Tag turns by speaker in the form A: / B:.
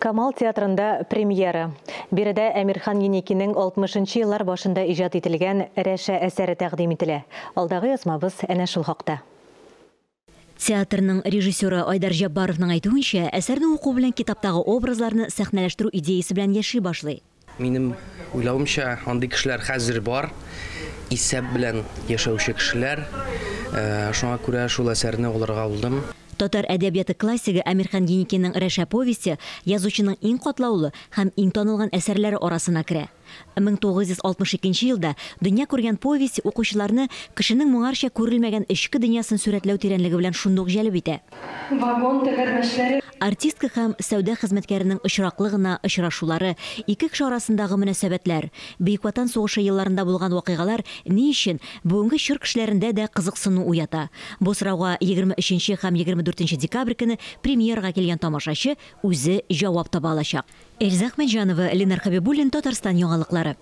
A: Камал театрында премьера. Биредә Әмирхан Еникинең 60 нчы еллар башында иҗат ителгән Рәшә әсәре тәкъдим ителә. Алдагы язмабыз әнә шул хакта.
B: Театрның режиссеры Айдар Җаббаровның әйтүенчә, әсәрне уку белән китаптагы образларны сәхнәләштерү идеясе белән яши башлый.
C: Минем уйлавымча, андый кешеләр хәзер бар, исәп белән яшәүче кешеләр. Шуңа күрә шул әсәрне алырга булдым.
B: Татар әдәбияты классигы Әмирхан Еникинең Рәшә повесте язучының иң катлаулы һәм иң танылган әсәрләре арасына керә. 1962 елда дөнья күргән повесть укучыларны кешенең моңарча күрелмәгән эчке дөньясын сурәтләү тирәнлеге белән шундук җәлеп итә.
D: Вагон тәгәрмәчләре.
B: Артистка һәм сәүдә хезмәткәренең очраклы гына очрашулары, ике кеше арасындагы мөнәсәбәтләр, Бөек Ватан сугышы елларында булган вакыйгалар ни өчен бүгенге чор кешеләрендә дә кызыксыну уята? Бу сорауга 23 нче һәм 24 нче декабрь көне премьерага килгән тамашачы үзе җавап таба алачак. Эльза Әхмәтҗанова, Ленар Хәбибуллин, Татарстан яңалыклары.